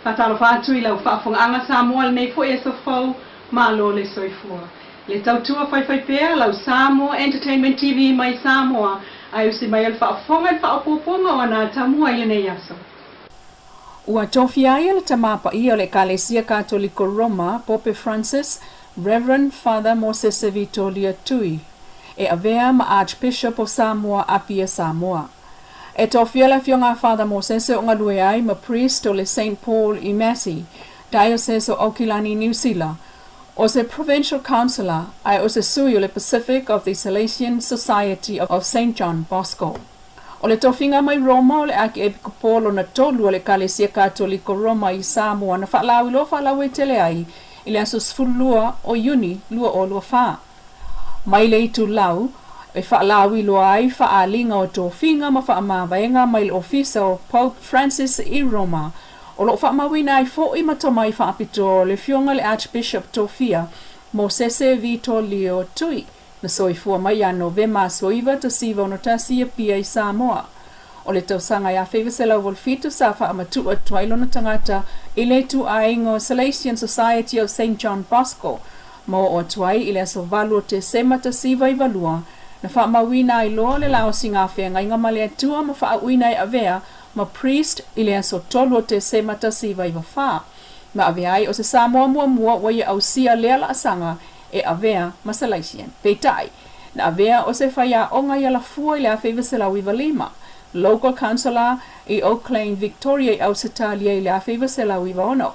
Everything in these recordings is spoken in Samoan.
Faatalofa atu i lau faafofogaaga Samoa i lenei foi aso fou, malo le soifua. Le tautua faifaipea lau Samoa Entertainment TV mai Samoa, ae usi mai o le faafofoga i le faaopoopoga o ana atamua i lenei aso. Ua tofia ai e le Tama Paia o le Ekalesia Katoliko Roma, Pope Francis, Rev. Father Mosese Vitolia Tui, e avea ma Archbishop o Samoa Apia Samoa. E tofia le Afioga a Father Mosese o galue ai ma Priest o le Saint Paul i Massey, Diocese o Aukilani, Niu Sila, o se Provincial Councillor ae o se sui o le Pacific of the Salesian Society of Saint John Bosco. O le tofiga mai Roma o le Akiepikopo lona tolu o le Ekalesia Katoliko Roma i Samoa na faalauiloa faalauaitele ai i le aso 12 o Iuni 2024. Mai le itulau e faalauiloa ai faaaliga o tofiga ma faamavaega mai le Ofisa o Pope Francis i Roma, o lo o faamauina ai foi ma tomai faapitoa o le Afioga i le Archbishop Tofia Mosese Vito Leo Tui, na soifua mai ia Novema aso 9, 1961 i Apia i Samoa. O le tausaga e 1987 sa faamatuu atu ai lona tagata i le ituaiga o Salesian Society of Saint John Bosco, ma oo atu ai i le aso 8 o Tesema 1992 na faamauina ai loa le laosiga feagaiga ma le Atua ma faauuina e avea ma priest i le aso 3 o Tesema 1994, ma avea ai o se Samoa muamua ua ia ausia lea laasaga e avea ma Salesian. Peitai, na avea o se faiaoga i Alafua i le 1995, Local Councillor i Oakland, Victoria i Ausetalia i le 1996,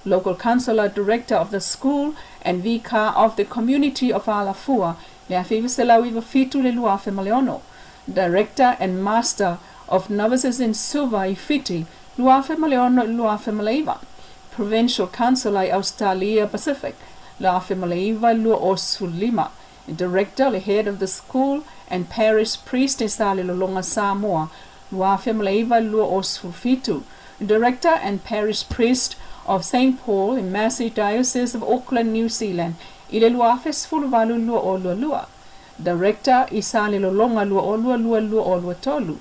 Local Councillor Director of the School and Vicar of the Community of Alafua le 1997 i le 2006, Director and Master of Novices in Suva i Fiti 2006 i le 2009, Provincial Councillor i Australia Pacific 2009 i le 2015, Director le Head of the School and Parish Priest i Salelologa Samoa 2009 i le 2017, Director and Parish Priest of St. Paul in Massey Diocese of Auckland, New Zealand i le 2018 i le 2022, Director i Salelologa 2022 i le 2023,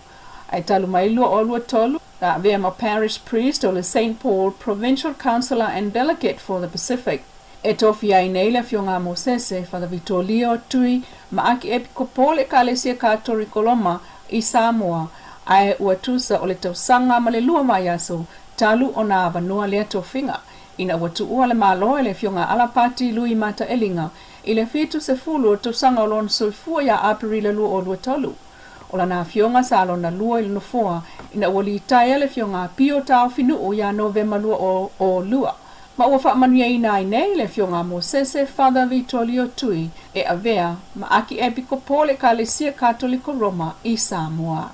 ae talu mai le 2023 na avea ma Parish Priest o le St. Paul, Provincial Councillor and Delegate for the Pacific. E tofia ai nei le Afioga a Mosese, Father Vitolio Tui ma Akiepikopo o le Ekalesia Katoriko Roma i Samoa, ae ua tusa o le tausaga ma le lua vaiaso talu ona avanoa lea tofiga, ina ua tuua le Malo e le Afioga a Alapati Lui Mataeliga i le 70 o tausaga o lona soifua ia Aperila 2023. O lana afioga sa lona lua i le nofoa ina ua litaea le Afioga a Pio Taofinuu ia Novema 2002, ma ua faamanuiaina ai nei le Afioga a Mosese Father Vitolio Tui e avea ma Akiepikopo o le Ekalesia Katoliko Roma i Samoa.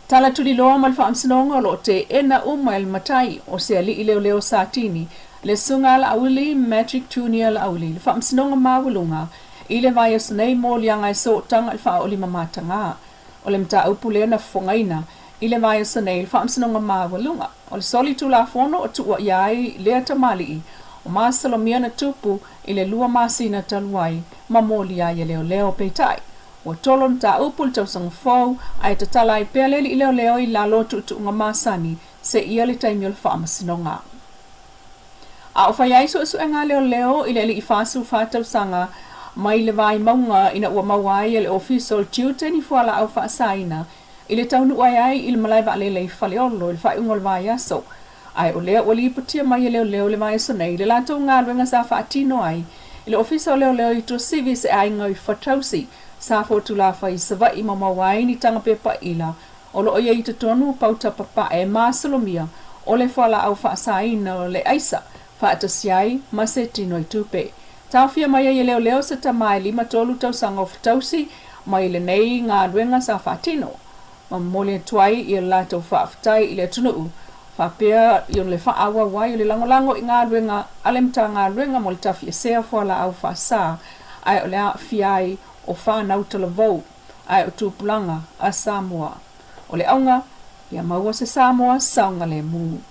Tala tuliloa ma le Faamasinoga o lo o teena uma e le matai o se alii leoleo Satini, le Susuga a Laauli Magic Junior Laauli, le Faamasinoga Maualuga i le vaiaso nei moliaga e sootaga i le faaolima mataga. O le mataupu lea na fofogaina i le vaiaso nei i le Faamasinoga Maualuga, o le soli Tulafono o tuuaia ai lea tamalii o masalomia na tupu i le 2 masina talu ai ma molia ai e leoleo. Peitai, ua tolo le mataupu i le tausaga fou, ae tatala ai pea le alii leoleo i lalo o tuutuuga masani seia le taimi o le faamasinoga. A o fai ai suesuega a leoleo i le alii 44 tausaga mai le Vaimauga ina ua maua ai e le Ofisa o le Tiute ni fualaau faasaina i le taunuu ae ai i le malae vaalele i Faleolo i le faaiuga o le vaiaso, ae o lea ua lipotia mai e leoleo i le vaiaso nei le latou galuega sa faatino ai i le Ofisa o Leoleo i Tuasivi i se aiga i Fatausi sa fotulafa i Savaii ma maua ai ni taga pepa ila o lo o i ai i totonu o pauta papae masalomia o le fualaau faasaina o le aisa faatasi ai ma se tino i tupe. Taofia mai ai e leoleo se tama e 53 tausaga o Fatausi mai lenei galuega sa faatino, ma momoli atu ai i le latou faafetai i le atunuu faapea i le faaauau ai o le lagolago i galuega a le Matagaluega mo le tafiesea fualaau faasa ae o le aafia ai o fanau talavou ae o tupulaga a Samoa. O le auga, ia maua se Samoa saogalemu.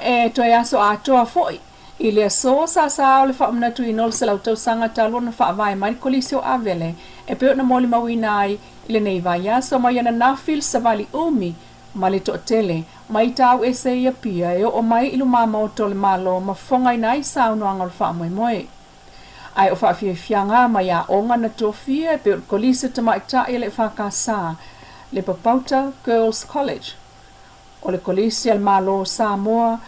E toe aso atoa foi i le aso sasā o le faamanatuina o le 100 tausaga talu ona faavae mai le Kolisi o Avele e pei ona molimauina ai i lenei vaiaso mai ananafi le savali umi ma le toatele mai tau ese i Apia e oo mai i luma maota o le Malo ma fofogaina ai saunoaga o le faamoemoe. Ae o faafiafiaga mai aoga na tofia e pei o le Kolisi o Tamaitai a le EFKS, le Papauta Girls College, o le Kolisi a le Malo o Samoa,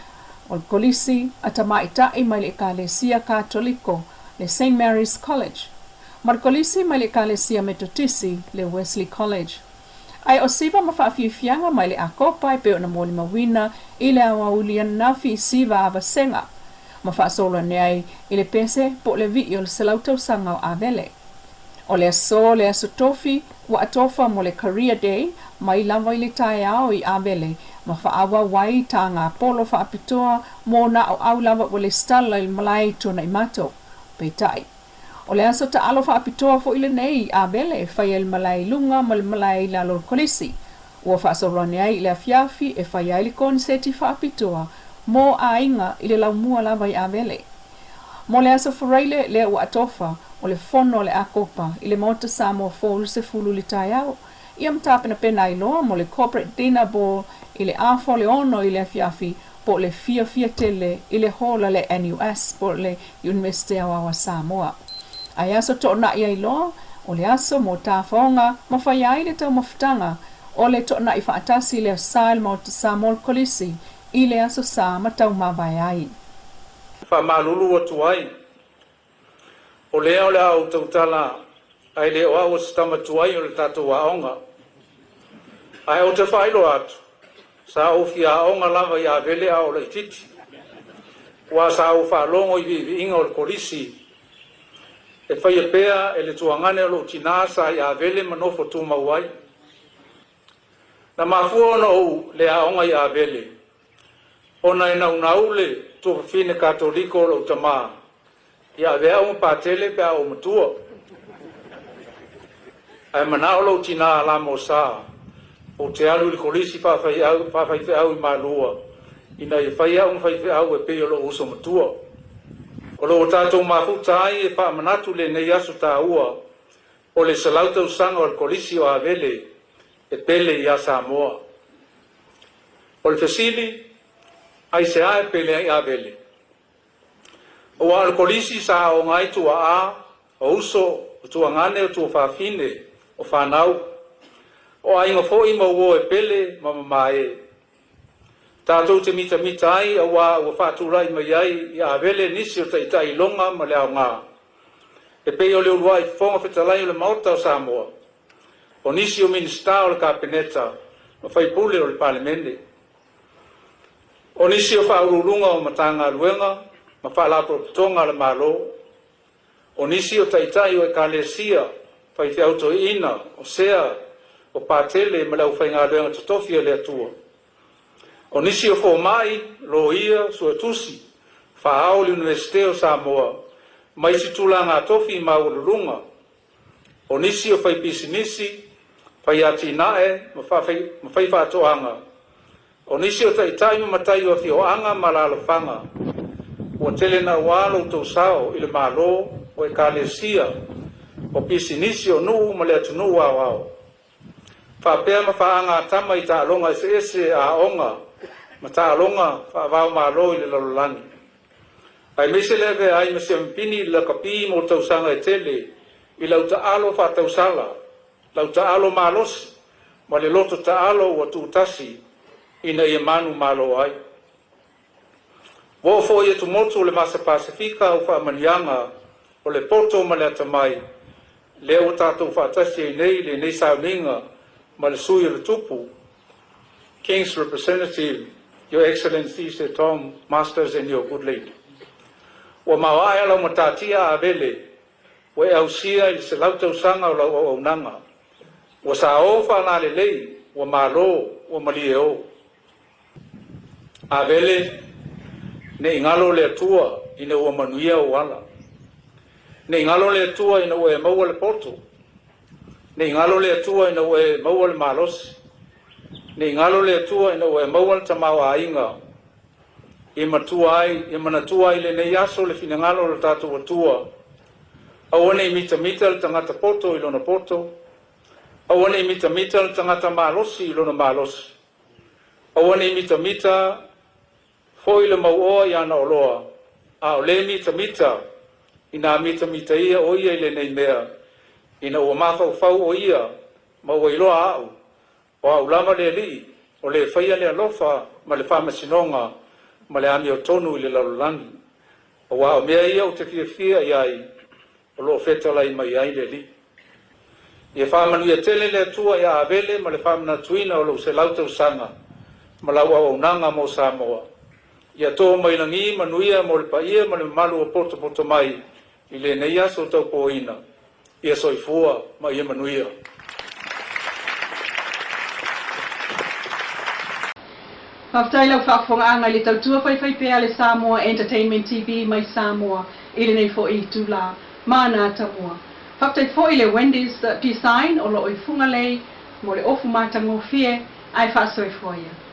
o le Kolisi a Tamaitai mai le Ekalesia Katoliko, le St Mary's College, ma le Kolisi mai le Ekalesia Metotisi, le Wesley College. Ae o siva ma faafiafiaga mai le Akopa e pei ona molimauina i le aoauli ananafi i siva a vasega ma faasolo ane ai i le pese po o le vii o le 100 tausaga o Avele. O le aso le aso Tofi ua atofa mo le Career Day mai lava i le taeao i Avele ma faaauau ai taga polo faapitoa mo na aoao lava ua lesitala i le malae i Tuanaimato. Peitai, o le aso taalo faapitoa foi lenei i Avele e fai ai le malae i luga ma le malae i lalo o le kolisi. Ua faasolo ane ai i le afiafi e fai ai le koneseti faapitoa mo aiga i le laumua lava i Avele. Mo le aso Faraile lea ua atofa, o le fono a le Akopa i le Maota Samoa Fou i le 10 i le taeao, ia ma tapenapena ai loa mo le Corporate Dinner Ball i le afa o le 6 i le afiafi po o le fiafia tele i le hall a le NUS po o le Iunivesite Aoao a Samoa. Ae aso toonai ai loa, o le aso mo tafaoga ma fai ai le taumafataga o le toonai faatasi i le Aso Sa i le Maota Samoa o le Kolisi i le Aso Sa ma taumavae ai. Faamalulu atu ai, o lea o le a ou tautala ae le o au o se tama tuai o le tatou aoga. Ae ou te faailoa atu, sa ou fia aoga lava i Avele a o laititi. Ua sa ou faalogo i viiviiga o le kolisi e faia pea e le tuagane o lou tinā sa i Avele ma nofo tumau ai. Na mafua ona ou le aoga i Avele, ona e naunau le tuafafine Katoliko o lou tamā ia avea au ma patele pe a ou matua. Ae manao lou tinā lamosa ou te alu i le kolisi faafaifeau i Malua ina ia fai au ma faifeau e pei o lou uso matua. O lo o tatou mafuta ai e faamanatu lenei aso taua o le 100 tausaga o le Kolisi o Avele e pele iā Samoa. O le fesili, aisea e pele ai Avele? Aua o le kolisi sa aoga ai tuaa, o uso, o tuagane, o tuafafine, o fanau, o aiga foi ma uo e pele ma mamae. Tatou te mitamita ai auā ua faatulai mai ai i Avele nisi o taitai iloga ma le aoga e pei o le uluai Fofoga Fetalai o le Maota o Samoa, o nisi o Minisita o le Kapeneta ma faipule o le Palemene. O nisi o faauluuluga o Matagaluega ma Faalapotopotoga a le Malo, o nisi o taitai o Ekalesia, faifeau toeaina, o sea, o patele ma le aufaigaluega totofi a le Atua. O nisi o fomai, loia, suetusi, faaao o le Iunivesite o Samoa ma isi tulaga tofi maualuluga. O nisi o faipisinisi, faiatinae ma faifaatoaga. O nisi o taitai ma matai o afioaga ma alaalafaga ua tele naua lo outou sao i le Malo, o ekalesia, o pisinisi, o nuu ma le atunuu aoao. Faapea ma faaagatama i taaloga eseese a aoga ma taaloga faava-o-Malo i le lalolagi. Aemaise le avea ai ma siamapini i le lakapi mo tausaga e tele i lau taalo faatausala, lau taalo malosi ma le loto taalo ua tutasi ina ia manumalo ai. Ua oo foi i atumotu o le Vasa Pasefika au faamanuiaga o le poto ma le atamai, lea ua tatou faatasi ai nei i lenei sauniga ma le sui o le Tupu, King's Representative, Your Excellency Sir Tom Masters and your good lady. Ua maoae lau matatia Avele ua e ausia i le 100 tausaga o lau auaunaga. Ua sao faalalelei, ua malo, ua malie o. Avele, ne i galo le Atua ina ua manuia ou ala. Ne i galo le Atua ina ua e maua le poto. Ne i galo le Atua ina ua e maua le malosi. Ne i galo le Atua ina ua e maua le tamaoaiga e matua ai, e manatua ai lenei aso le finagalo o le tatou Atua. Aua ne i mitamita le tagata poto i lona poto, aua ne i mitamita le tagata malosi i lona malosi. Aua ne i mitamita foi le mauoa i ana oloa, a o lē mitamita inā mitamita ia o ia i lenei mea, ina ua mafaufau o ia ma ua iloa a'u, o a'u lava le Alii, o le faia le alofa ma le faamasinoga ma le amiotonu i le lalolagi. Auā o mea ia ou te fiafia i ai, o loo fetalai mai ai le Alii. Ia faamanuia tele le Atua ia Avele ma le faamanatuina o lou 100 tausaga ma lau auaunaga mo Samoa. Ia to mai lagi manuia mo le paia ma le mamalu o potopoto mai i lenei aso taupoina. Ia soifua ma ia manuia. Faafetai lau faafofogaaga i le tautua faifaipea a le Samoa Entertainment TV mai Samoa i lenei foi itulā. Mana tamua. Faafetai foi le Wendy's Design o loo i Fugalei mo le ofu matagofie ae faasoifua ia.